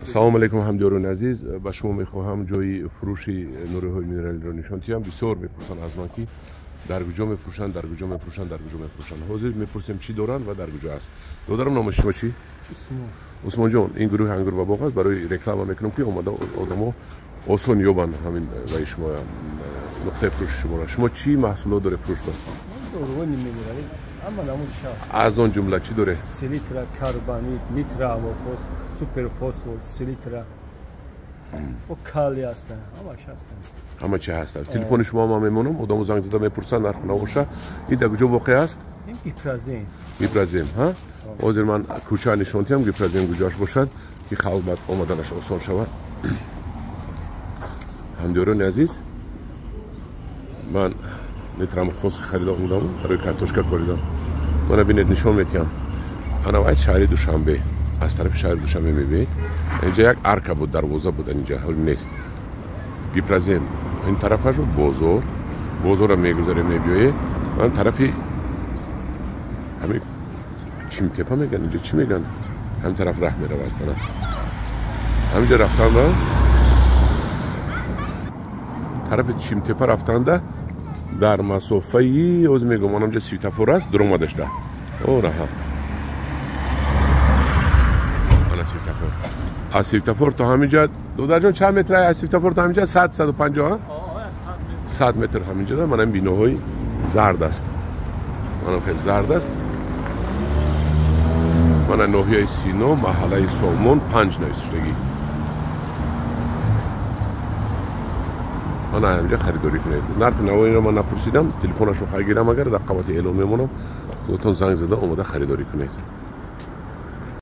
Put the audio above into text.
Салом алейкум, ҳамдиёрони азиз. Ба шумо мехоҳам ҷои фурӯши нуриҳои минералиро нишон диҳам. Бисёр мепурсанд аз ман, ки дар куҷо мефурӯшанд, дар куҷо мефурӯшанд, дар куҷо мефурӯшанд. Ҳозир мепурсем, чӣ доранд ва дар куҷо аст. Додарам, номи шумо чӣ? Усмонҷон, ин гурӯҳи ангур ва боғ аст. Барои реклама мекунам, ки омада одамо осон ёбанд ҳамин ваи шумо, нуқтаи фурӯши шуморо. Шумо чӣ маҳсулот доред фурӯшба? Аз он ҷумла чӣ доред? Селитра, карбамид, нитроамофос, суперфосфор, селитра, калий ҳастанд, ҳамаш ҳастанд. Ҳама чи ҳастанд. Телефони шумо ман мемонам, одамо занг зада мепурсанд, нарху навоша. Ин дар куҷо воқеъ аст? Ин Гипрозем. Гипрозем, ҳа? Ҳозир ман кӯча нишон диҳам, Гипрозем куҷоаш бошад, ки халқ баъд омаданаш осон шавад. Ҳамдиёрони азиз, ман нитроамофос харида омадам, барои картошка коридам. Мана бинед, нишон метиҳам. Ана вайд шаҳри Душанбе, аз тарафи шаҳри Душанбе мебинед. Инҷа як арка буд, дарвоза буд, инҷа ҳол нест. Гипрозем ин тарафаш бозор, бозорро мегузарем, мебиёе ман тарафи ҳамин Чимтепа меган, инҷа чӣ меган, ҳамин тараф раҳ меравад. Мана ҳаминҷа рафтанда, тарафи Чимтепа рафтанда, дар масофаи ҳозир мегӯм, онамҷа светофор аст, дуромадашда. Ораҳа, ана светофор. Аз светофор то ҳаминҷа, додарҷон, чанд метр аз светофор то ҳаминҷа? 100, 150, 100 метр. Ҳаминҷода мана биноҳои зард аст, мана хеле зард аст. Мана ноҳияи Сино, маҳаллаи Сомон 5 нависиштагӣ. Мана ҳаминҷа харидорӣ кунед. Нархи навоиро ман напурсидам, телефонашро хай гирам, агар дар қабати эълон мемонам, худатон занг зада омода харидорӣ кунед.